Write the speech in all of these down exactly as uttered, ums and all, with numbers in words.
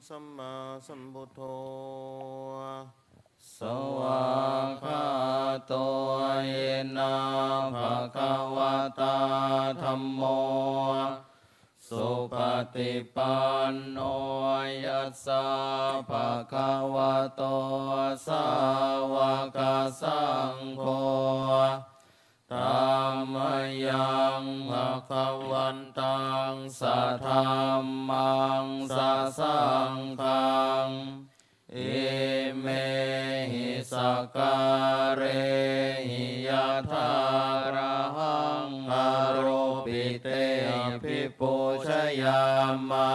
sammāsambuddho. Svākkhāto yena bhagavatā dhammo, supaṭipanno yassa bhagavato sāvakasaṅgho, tammayaṃ bhagavantaṃ sadhammaṃ sasaṅghaṃ, imehi sakkārehi yathārahaṃ āropitehi abhipūjayāma.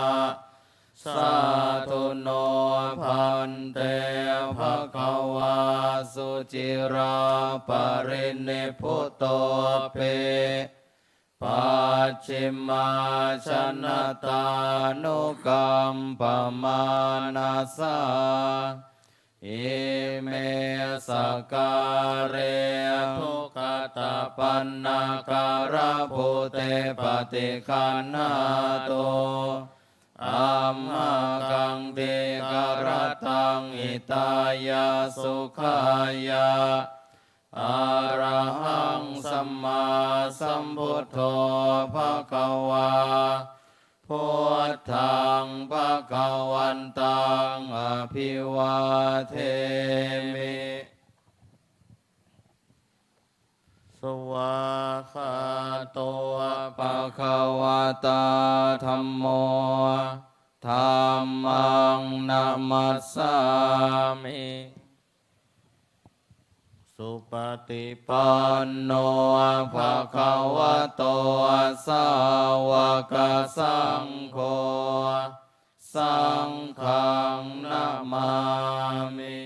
Sādhu no bhante bhagavā suciraparinibbutopepphacimmājanatānukampamānasā, ime sakkāre duggatapaṇṇakārabhūte paṭiggaṇhātu amhākaṃ dīgharattaṃ hitāya sukhāya. Arahaṃ sammāsambuddho bhagavā, buddhaṃ bhagavantaṃ abhivādemi. Svākkhāto bhagavatā dhammo, dhammaṃ namassāmi. Supaṭipanno bhagavato sāvakasaṅgho, saṅghaṃ namāmi.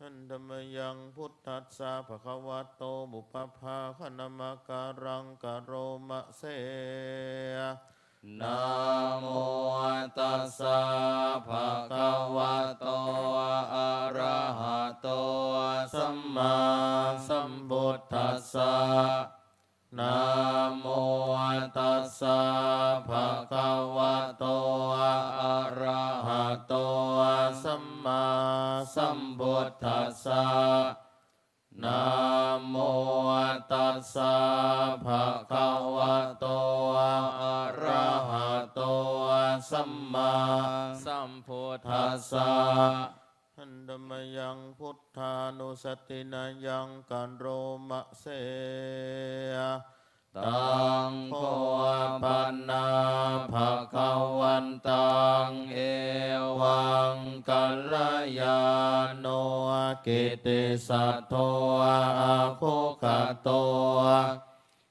Handa mayaṃ buddhassa bhagavato pubbabhāganamakāraṃ karoma se. Namo tassa bhagavato arahato sammāsambuddhassa. Namo tassa bhagavato arahato sammāsambuddhassa. Namo tassa bhagavato arahato sammāsambuddhassa. Handa mayaṃ buddhānussatinayaṃ karoma se. Taṃ kho pana bhagavantaṃ evaṃ kalyāṇo kittisaddo abbhuggato.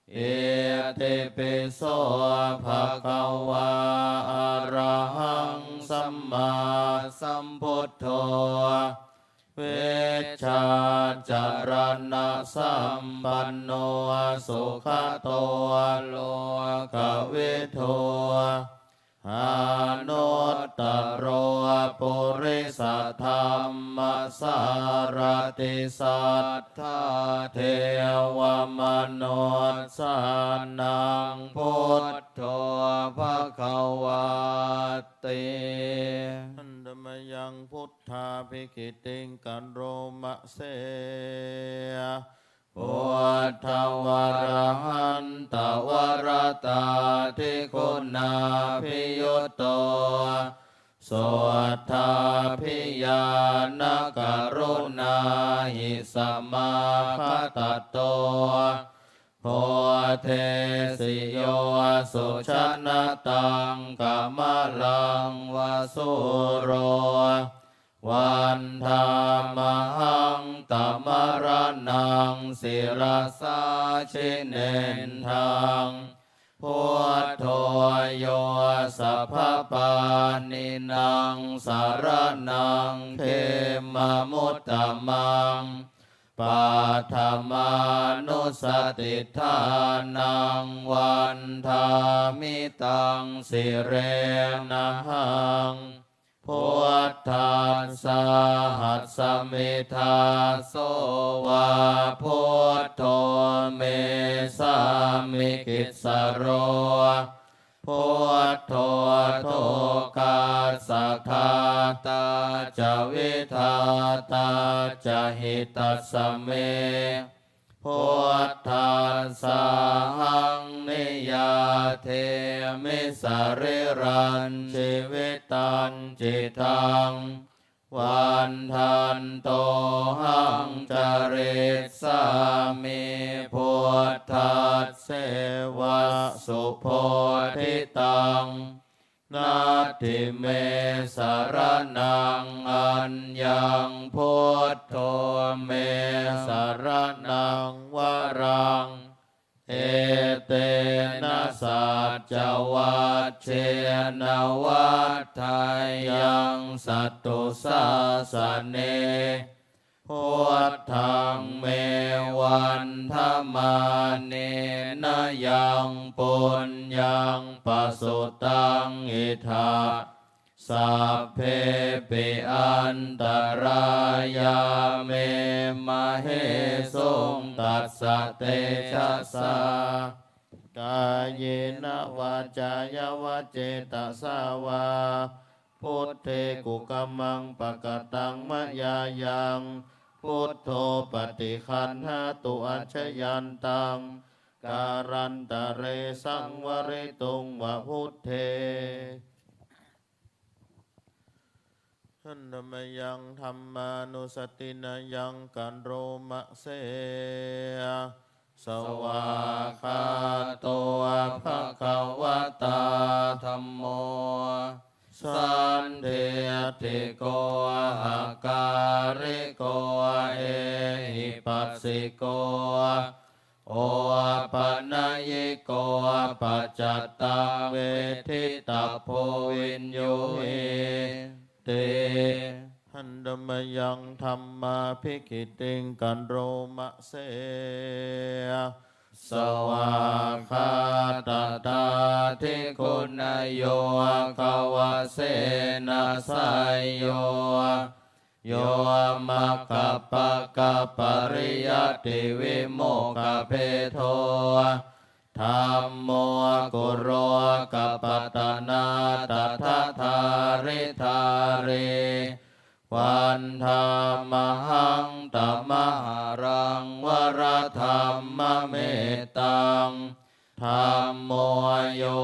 Itipi so bhagavā arahaṃ sammāsambuddho vijjācaraṇasampanno sugato lokavidū anuttaro purisadammasārathi satthā devamanussānaṃ buddho bhagavāti. Handa mayaṃ buddhābhigītiṃ karoma se. Buddhavarahantavaradaṭṭhabbhiyutto suddhābhiñāṇakaruṇāhi samāgatatto bodhesi yo sujanataṃ kamalaṃva sūro vandāmahaṃ tamaraṇaṃ sirasā jinendaṃ. Buddho yo sabbapāṇīnaṃ saraṇaṃ khemamuttamaṃ paṭhamānussatiṭṭhānaṃ vandāmi taṃ sirenahaṃ. Buddhassāhasmi dāso va buddho me sāmikissaro Buddho dukkassa ghātā ca vidhātā ca hitassa me. Buddhassāhaṃ niyyādemi sarīrañjīvitañcidaṃ. Vandantohaṃ carissāmi buddhasseva subodhitaṃ. Natthi me saraṇaṃ aññaṃ, buddho me saraṇaṃ varaṃ. Etena saccavajjena vaḍḍheyyaṃ satthu sāsane. Buddhaṃ me vandamānena yaṃ puññaṃ pasutaṃ idha, sabbepi antarāyā me māhesuṃ tassa tejasā. Kāyena vācāya va cetasā vā, buddhe kukammaṃ pakataṃ mayā yaṃ, buddho paṭiggaṇhatu accayantaṃ, kālantare saṃvarituṃ va buddhe. Handa mayaṃ dhammānussatinayaṃ karoma se. Svākkhāto bhagavatā dhammo, sandiṭṭhiko akāliko ehipassiko, opanayiko paccattaṃ veditabbo viññūhīti. Handa mayaṃ dhammābhigītiṃ karoma se. Svākkhātatādiguṇayogavasena seyyo, yo maggapākapariyattivimokkhabhedo, dhammo kulokapatanā tadadhāridhārī, vandāmahaṃ tamaharaṃ varadhammamettaṃ. Dhammo yo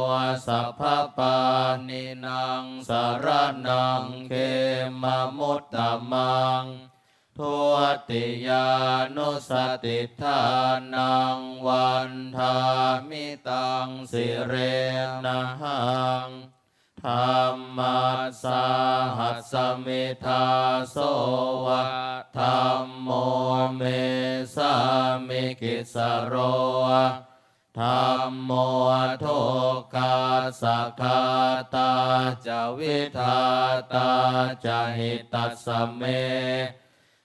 sabbapāṇīnaṃ saraṇaṃ khemamuttamaṃ, dutiyānussatiṭṭhānaṃ vandāmi taṃ sirenahaṃ. Dhammassāhasmi dāso va, dhammo me sāmikissaro va, dhammo dukkhassa ghātā ca vidhātā ca hitassa me.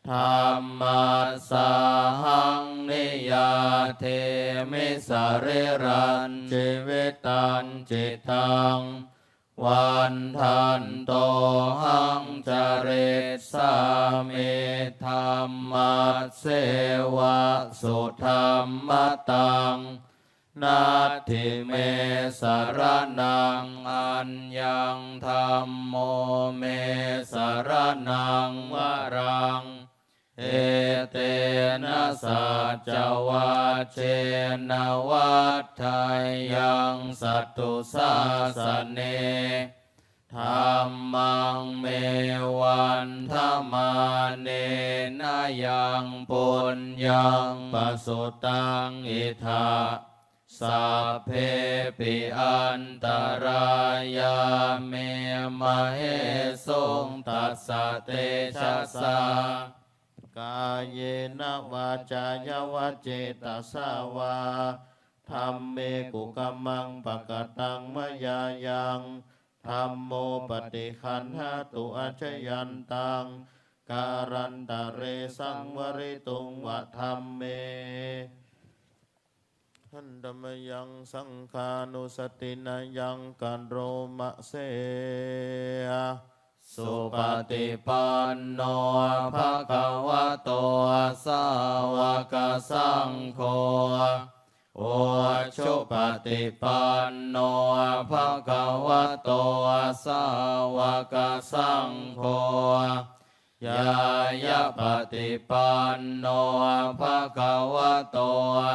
Dhammassāhaṃ niyyādemi sarīrañcidaṃ, vandantohaṃ carissāmi dhammasseva sudhammataṃ. Natthi me saraṇaṃ aññaṃ, dhammo me saraṇaṃ varaṃ. Etena saccavajjena vaḍḍheyyaṃ satthusāsane. Dhammaṃ me vandamānena yaṃ puññaṃ pasutaṃ idha, sabbepi antarāyā me māhesuṃ tassa tejasā. Kāyena vācāya va cetasā vā, dhamme kukammaṃ pakataṃ mayā yaṃ, dhammo paṭiggaṇhatu accayantaṃ, kālantare saṃvarituṃ va dhamme. Handa mayaṃ saṅghānussatinayaṃ karoma se. Supaṭipanno bhagavato sāvakasaṅgho, Ujupaṭipanno bhagavato sāvakasaṅgho, ñāyapaṭipanno bhagavato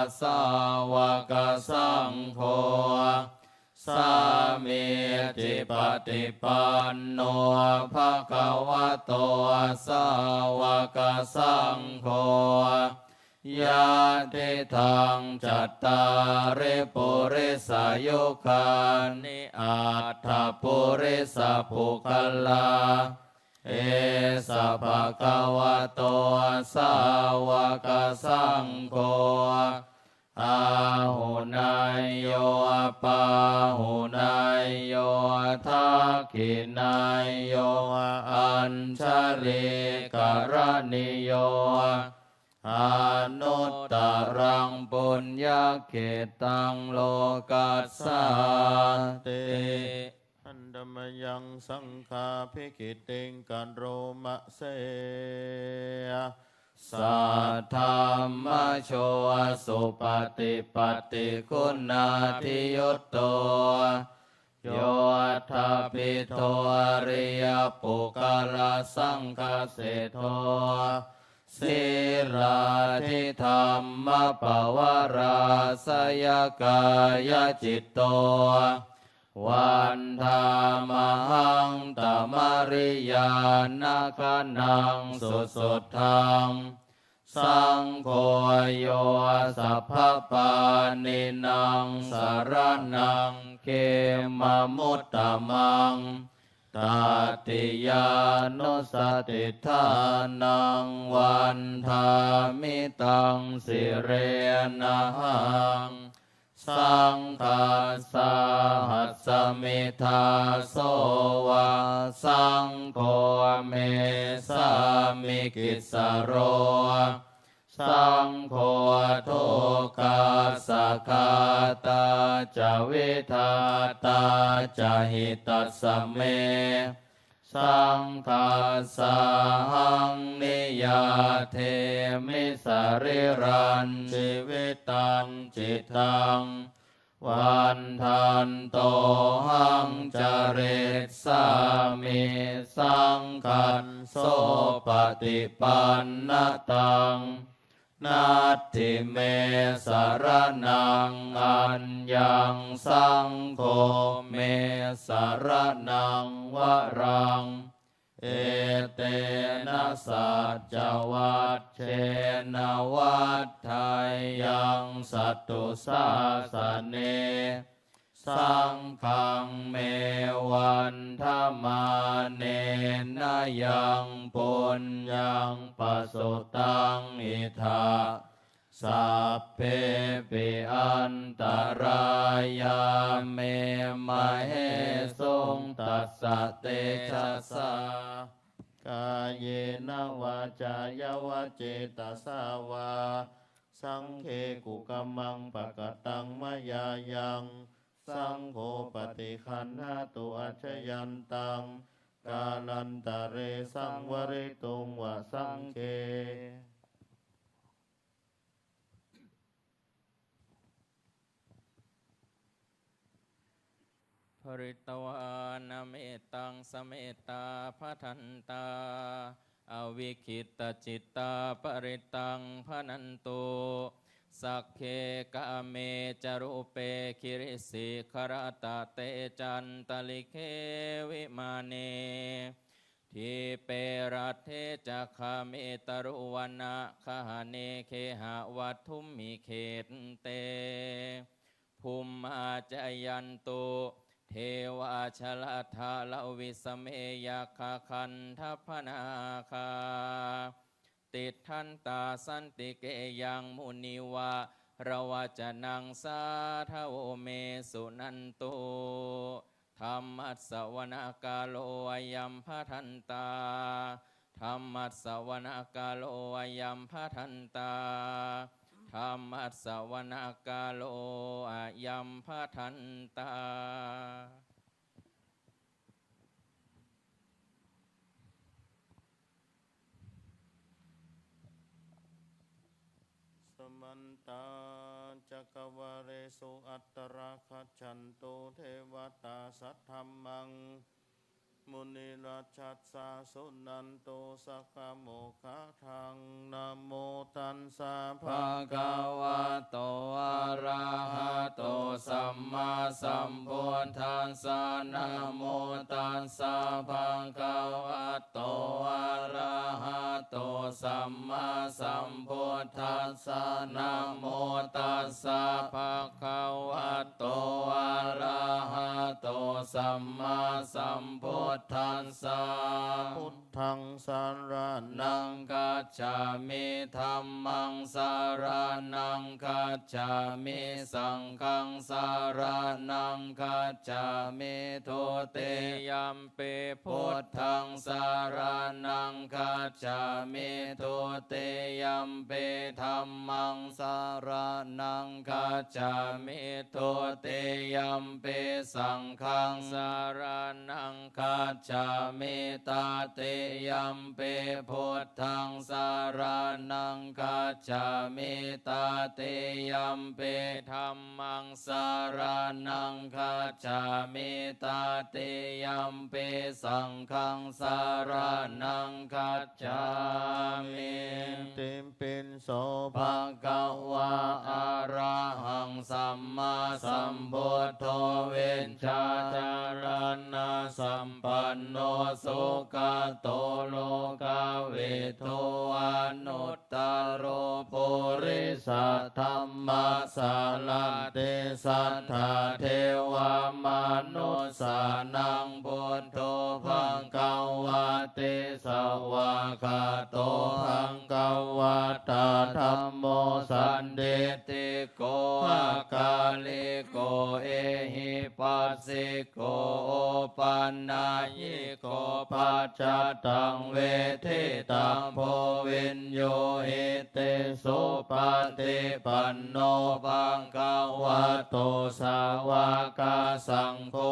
sāvakasaṅgho, sāmīcipaṭipanno bhagavato sāvakasaṅgho, yadidaṃ cattāri purisayugāni aṭṭha purisapuggalā, esa bhagavato sāvakasaṅgho, āhuneyyo pāhuneyyo dakkhiṇeyyo añjalikaraṇīyo, anuttaraṃ puññakkhettaṃ lokassāti. Handa mayaṃ saṅghābhigītiṃ karoma se. Saddhammajo supaṭipattiguṇādiyutto, yoṭṭhabbidho ariyapuggalasaṅghaseṭṭho, sīlādidhammapavarāsayakāyacitto, vandāmahaṃ tamariyāna gaṇaṃ susuddhaṃ. Saṅgho yo sabbapāṇīnaṃ saraṇaṃ khemamuttamaṃ, tatiyānussatiṭṭhānaṃ vandāmi taṃ sirenahaṃ. Saṅghassāhasmi dāso va, saṅgho me sāmikissaro, saṅgho dukkhassa ghātā ca vidhātā ca hitassa me. Saṅghassāhaṃ niyyādemi sarīrañjīvitañcidaṃ, vandantohaṃ carissāmi saṅghassopaṭipannataṃ. Natthi me saraṇaṃ aññaṃ, saṅgho me saraṇaṃ varaṃ. Etena saccavajjena vaḍḍheyyaṃ satthu sāsane. Saṅghaṃ me vandamānena yaṃ puññaṃ pasutaṃ idha, sabbepi antarāyā me māhesuṃ tassa tejasā. Kāyena vācāya va cetasā vā, saṅghe kukammaṃ pakataṃ mayā yaṃ, saṅgho paṭiggaṇhatu accayantaṃ, kālantare saṃvarituṃ va saṅghe. Pharitvāna mettaṃ samettā bhadantā, avikkhittacittā parittaṃ bhaṇantu. Sagge kāme ca rūpe girisikharataṭe cantalikkhe vimāne, dīpe raṭṭhe ca gāme taruvanagahane gehavatthumhi khette, bhummā cāyantu devā jalathalavisame yakkhagandhabbanāgā, tiṭṭhantā santike yaṃ munivaravacanaṃ sādhavo me suṇantu. Dhammassavanakālo ayambhadantā. Dhammassavanakālo ayambhadantā. Dhammassavanakālo ayambhadantā. Samantā cakkavāḷesu atrāgacchantu devatā, saddhammaṃ munirājassa suṇantu saggamokkhadaṃ. Namo tassa bhagavato arahato sammāsambuddhassa. Namo tassa bhagavato arahato sammāsambuddhassa. Namo tassa bhagavato arahato sammāsambuddhassa. Buddhaṃ saraṇaṃ gacchāmi. Dhammaṃ saraṇaṃ gacchāmi. Saṅghaṃ saraṇaṃ gacchāmi. Dutiyampi buddhaṃ saraṇaṃ gacchāmi. Dutiyampi dhammaṃ saraṇaṃ gacchāmi. Dutiyampi saṅghaṃ saraṇaṃ gacchāmi. Tatiyampi buddhaṃ saraṇaṃ gacchāmi. Tatiyampi dhammaṃ saraṇaṃ gacchāmi. Tatiyampi saṅghaṃ saraṇaṃ gacchāmi. Itipi so bhagavā arahaṃ sammāsambuddho vijjācaraṇasampanno sugato lokavidū anuttaro purisadammasārathi satthā devamanussānaṃ buddho bhagavāti. Svākkhāto bhagavatā dhammo sandiṭṭhiko akāliko ehipassiko opanayiko paccattaṃ veditabbo viññūhīti. Supaṭipanno bhagavato sāvakasaṅgho,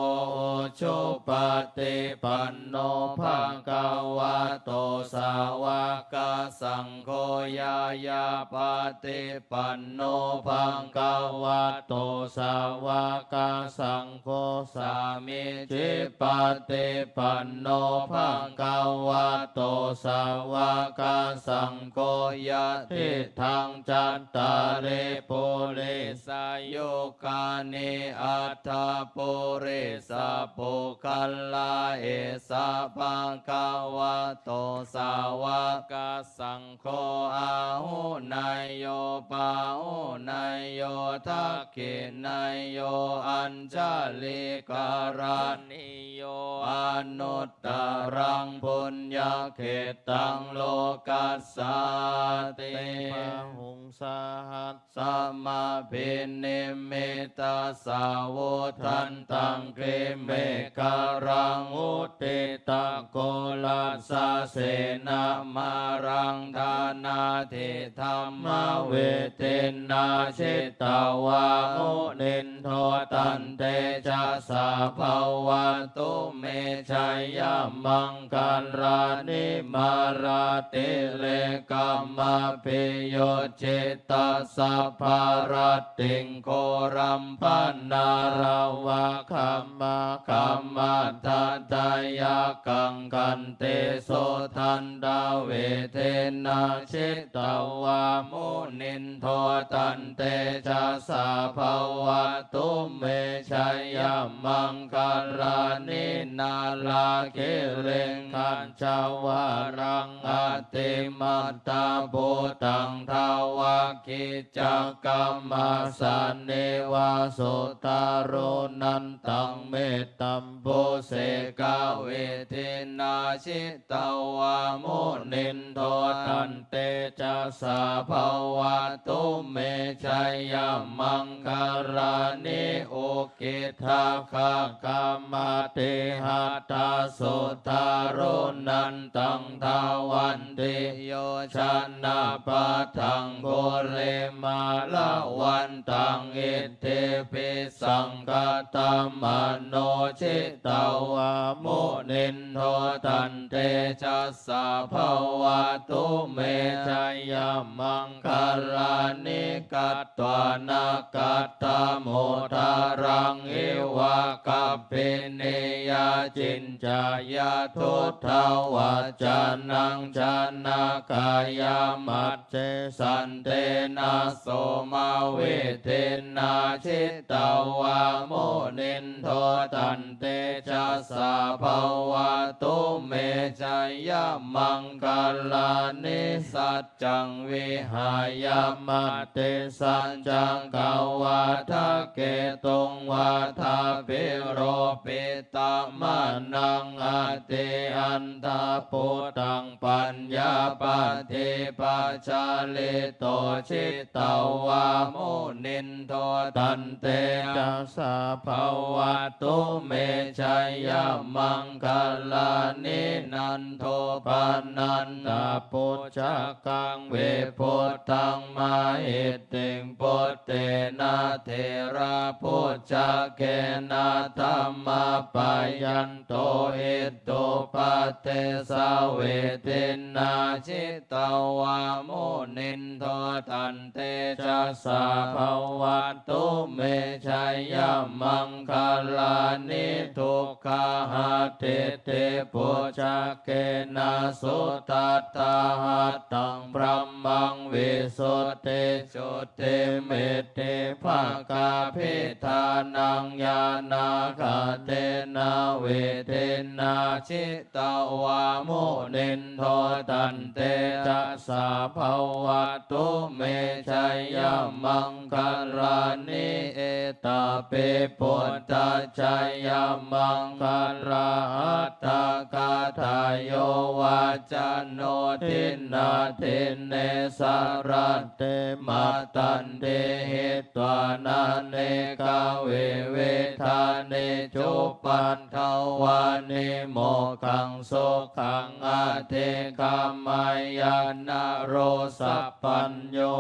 ujupaṭipanno bhagavato sāvakasaṅgho, ñāyapaṭipanno bhagavato sāvakasaṅgho, sāmīcipaṭipanno bhagavato sāvakasaṅgho, yadidaṃ cattāri purisayugāni aṭṭha purisapuggalā, esa bhagavato sāvakasaṅgho āhuneyyo pāhuneyyo dakkhiṇeyyo añjalikaraṇīyo anuttaraṃ puññakkhettaṃ lokassāti. Bāhuṃ sahassamabhinimmitasāvudhantaṃ grīmekhalaṃ uditaghorasasenamāraṃ dānādidhammavidhinā jitavā munindo tantejasā bhavatu me jayamaṅgalāni. Mārātirekamabhiyujjhitasabbarattiṃ ghorampanāḷavakamakkhamathaddhayakkhaṃ khantīsudantavidhinā jitavā munindo tantejasā bhavatu me jayamaṅgalāni. Nāḷāgiriṃ gajavaraṃ atimattabhūtaṃ dāvaggicakkamasanīva sudāruṇantaṃ mettambusekavidhinā jitavā munindo tantejasā bhavatu me jayamaṅgalāni. Ukkhittakhaggamatihatthasudāruṇantaṃ dhāvantiyojanapathaṅgulimālavantaṃ iddhībhisaṅkhatamano jitavā munindo tantejasā bhavatu me jayamaṅgalāni. ni katvāna kaṭṭhamudaraṃ iva gabbhinīyā ciñcāya duṭṭhavacanaṃ janakāyamajjhe santena somavidhinā jitavā munindo tantejasā bhavatu me jayamaṅgalāni. Saccaṃ vihāya matisaccakavādaketuṃ vādābhiropitamanaṃ atiandhabhūtaṃ paññāpadīpajalito jitavā munindo tantejasā bhavatu me jayamaṅgalāni. Nandopanandabhujagaṃ vibudhaṃ mahiddhiṃ puttena therabhujagena damāpayanto iddhūpadesavidhinā jitavā munindo tantejasā bhavatu me jayamaṅgalāni. Duggāhadiṭṭhibhujagena sudaṭṭhahatthaṃ brahmaṃ visuddhijutimiddhibakābhidhānaṃ ñāṇāgadena vidhinā jitavā munindo tantejasā bhavatu me jayamaṅgalāni. Etāpi buddhajayamaṅgalaaṭṭhagāthā yo vācano dinadine sarate matandī hitvānanekavividhāni cupaddavāni mokkhaṃ sukhaṃ adhigameyya naro sapañño.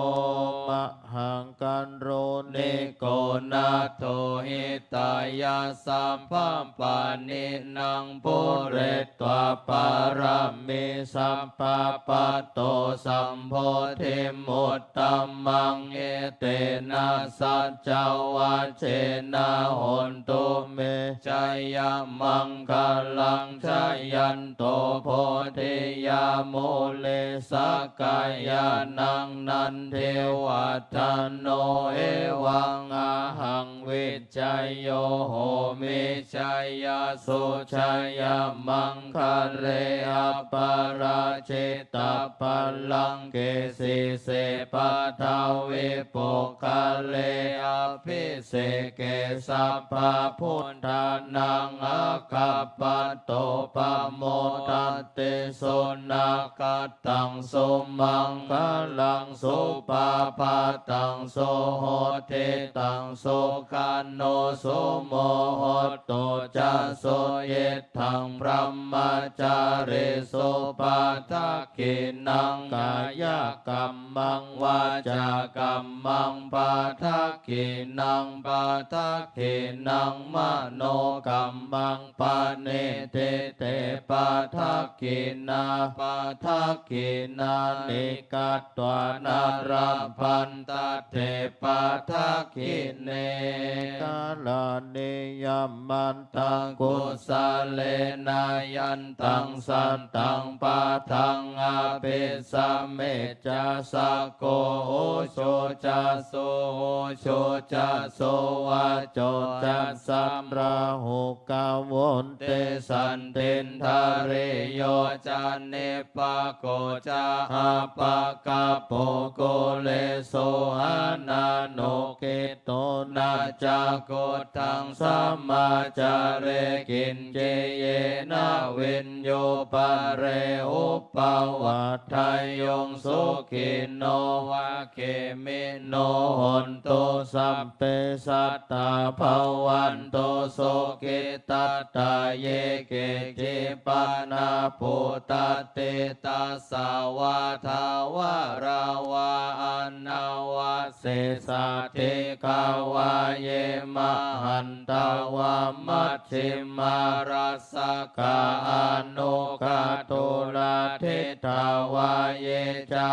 Mahākāruṇiko nātho hitāya sabbapāṇinaṃ pūretvā pāramī sabbā patto sambodhimuttamaṃ etena saccavajjena hontu me jayamaṅgalaṃ. Jayanto bodhiyā mūle sakyānaṃ nandivaḍḍhano evaṃ ahaṃ vijayo homi jayassu jayamaṅgale aparājitapallaṅke sīse paṭhavipokkhare abhiseke sabbabuddhānaṃ aggappatto pamodati. Sunakkhat taṃ sumaṅgalaṃ supabhātaṃ suhuṭṭhitaṃ sukhaṇo sumuhutto ca suyiṭṭhaṃ brahmacārisu. Padakkhiṇaṃ kāyakammaṃ vācākammaṃ padakkhiṇaṃ padakkhiṇaṃ manokammaṃ paṇidhī te padakkhiṇā padakkhiṇāni katvāna labhantatthe padakkhiṇe. Karaṇīyamatthakusalena yantaṃ santaṃ padaṃ abhisamecca sakko ujū ca suhujū ca suvaco cassa pahukavunti. Santindriyo ca nipako ca appagabbho kulesu ananugiddho na ca khuddaṃ samācare kiñci yena viññū pare upavadeyyuṃ. Sukhino vā khemino hontu sabbe sattā bhavantu sukhitattā. Ye keci pāṇabhūtatthi tasā vā thāvarā vā anavas Sesā dīghā vā ye mahantā vā, majjhimā rassakā aṇukathūlā diṭṭhā vā, ye ca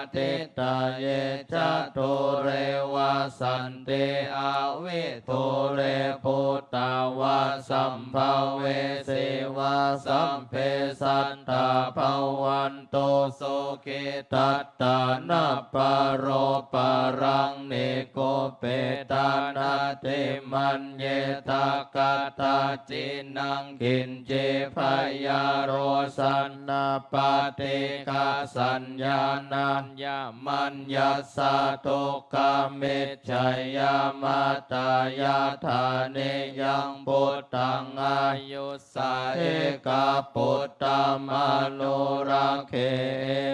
adiṭṭhā ye ca dūre vasanti avidūre, bhūtā vā sambhavesī vā, sabbe sattā bhavantu sukhitattā. Na paro paraṃ nikubbetha, nātimaññetha katthaci naṃ kiñci, byārosanā na paṭighasaññā, nāññamaññassa dukkhamiccheyya. Mātā yathā niyaṃ puttaṃ āyusā ekaputtamanurakkhe,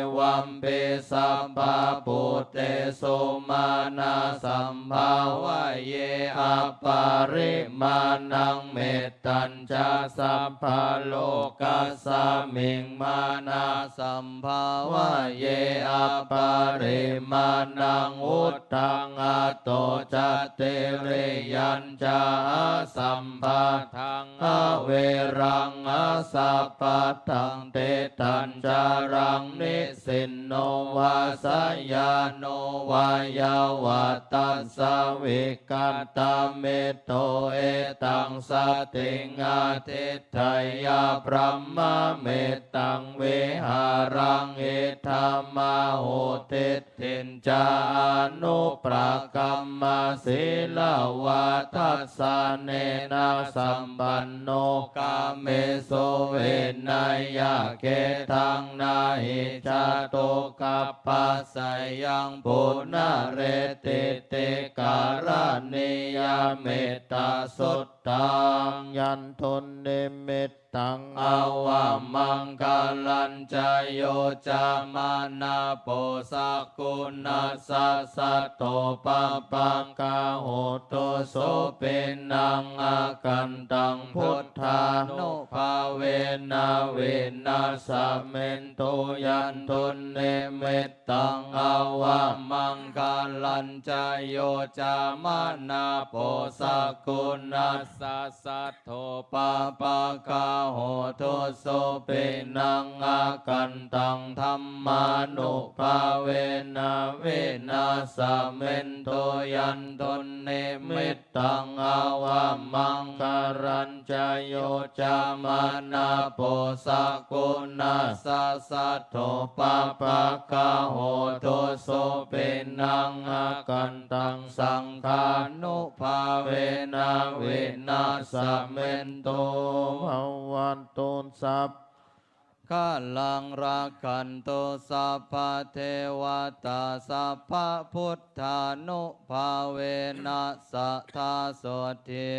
evampi sabbabhūtesu mānasambhāvaye aparimāṇaṃ. Met tañca sabbalokasmiṃ mānasambhāvaye aparimāṇaṃ, uddhaṃ adho ca tiriyañca asambādhaṃ averaṃ asapattaṃ. Tiṭṭhañcaraṃ nisinno vā sayāno vā yāvatassa vi gatamiddho, etaṃ satiṃ adhiṭṭheyya, brahmametaṃ vihāraṃ idhamāhu. Diṭṭhiñca anupagamma sīlavā dassanena sampanno, kāmesu vineyya gedhaṃ, na hi jātu gabbhaseyyaṃ punaretīti. Karaṇīyam ettasuttaṃ. Yandunnimittaṃ avamaṅgalañca, yo cāmanāpo sakuṇassa saddo, pāpaggaho dussupinaṃ akantaṃ, buddhānubhāvena vināsamentu. Yandunnimit taṃ avamaṅgalañca, yo cāmanāpo sakuṇassa saddo, pāpaggaho dussupinaṃ akantaṃ, dhammānubhāvena vināsamentu. Yandunnimit taṃ avamaṅgalañca, yo cāmanāpo sakuṇassa saddo, pāpaggaho dussupinaṃ akantaṃ, saṅghānubhāvena vināsamentu. Bhavatu sab maṅgalaṃ, rakkhantu sabbadevatā, sabbabuddhānubhāvena sadā sotthī.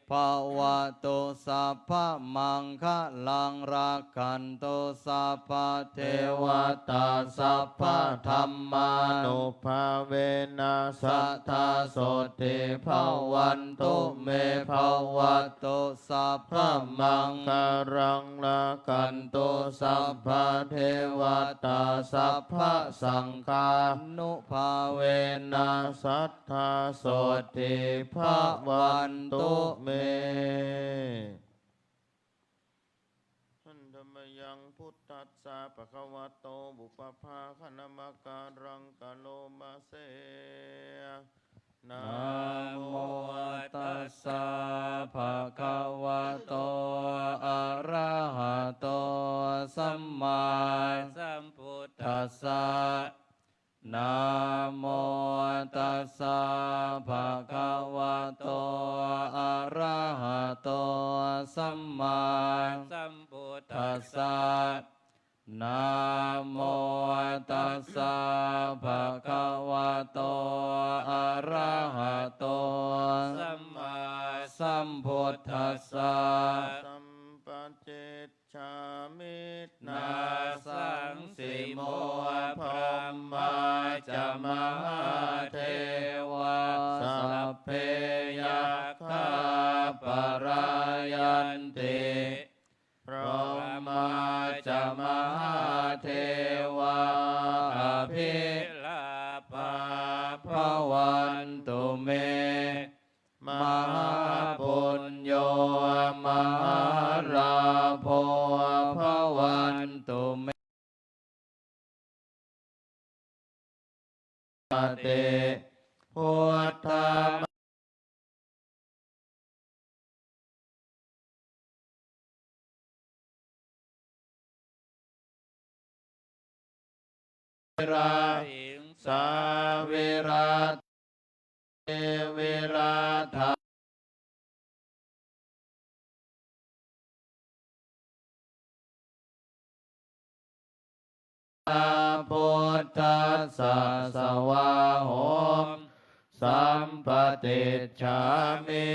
Bhavatu sabbamaṅgalaṃ, rakkhantu sabbadevatā, sabbadhammānubhāvena sadā sotthī bhavantu me. Bhavatu sabbamaṅgalaṃ, rakkhantu sabbadevatā, sabbasaṅghānubhāvena sadā sotthī bhavantu me. Handa mayaṃ buddhassa bhagavato pubbabhāganamakāraṃ karoma se. Namo tassa bhagavato arahato sammāsambuddhassa. Namo tassa bhagavato arahato sammāsambuddhassa. Namo tassa bhagavato arahato sammāsambuddhassa. Sampajicchāmi. Nāsaṃsimo brahmā ca mahādevā, sabbe yakkhā palāyanti. Brahmā ca mahādevā abhilāpa te buddha vira hiṃsā vira te vira dha buddhassa svāhom sampaṭicchāmi.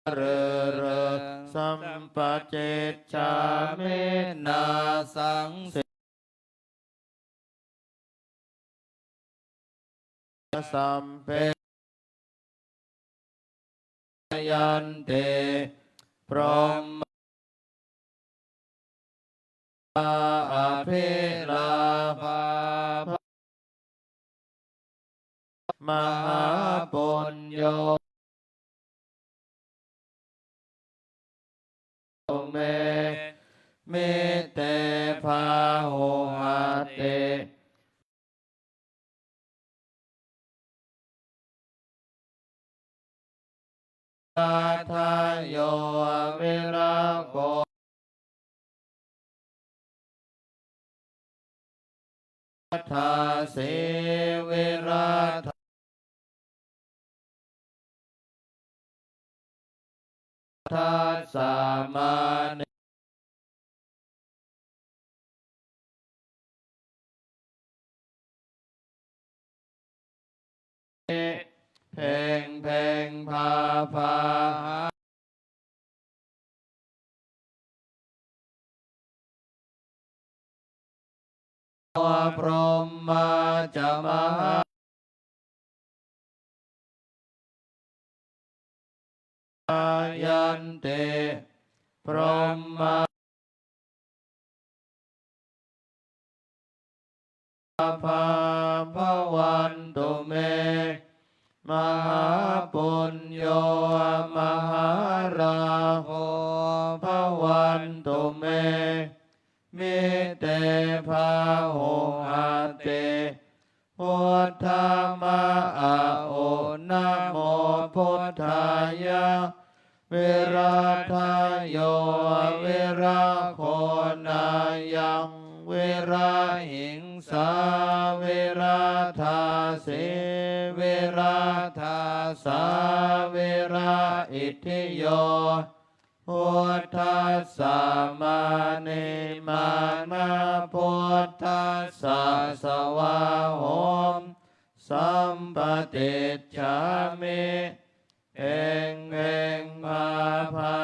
Rere sampaṭicchāmi nāsaṃse sampe yanti brahmā abhilābhā mahāpuñño me mite bāhuhati radhayo virako dāsī viradha dassa māne เพ็งเพ็งพาพา พรหมาจะมหา yanti brahmā bhavantu me mahāpuñño mahālābho bhavantu me mite bāhuhati buddha ma a u namo buddhāya viradayo viragonāyaṃ virahiṃsā viradāsī viradāsā viraitthiyo buddhassa mānīmānā buddhassa svāhom sampaṭicchāmi เพ็งเพ็งพาพา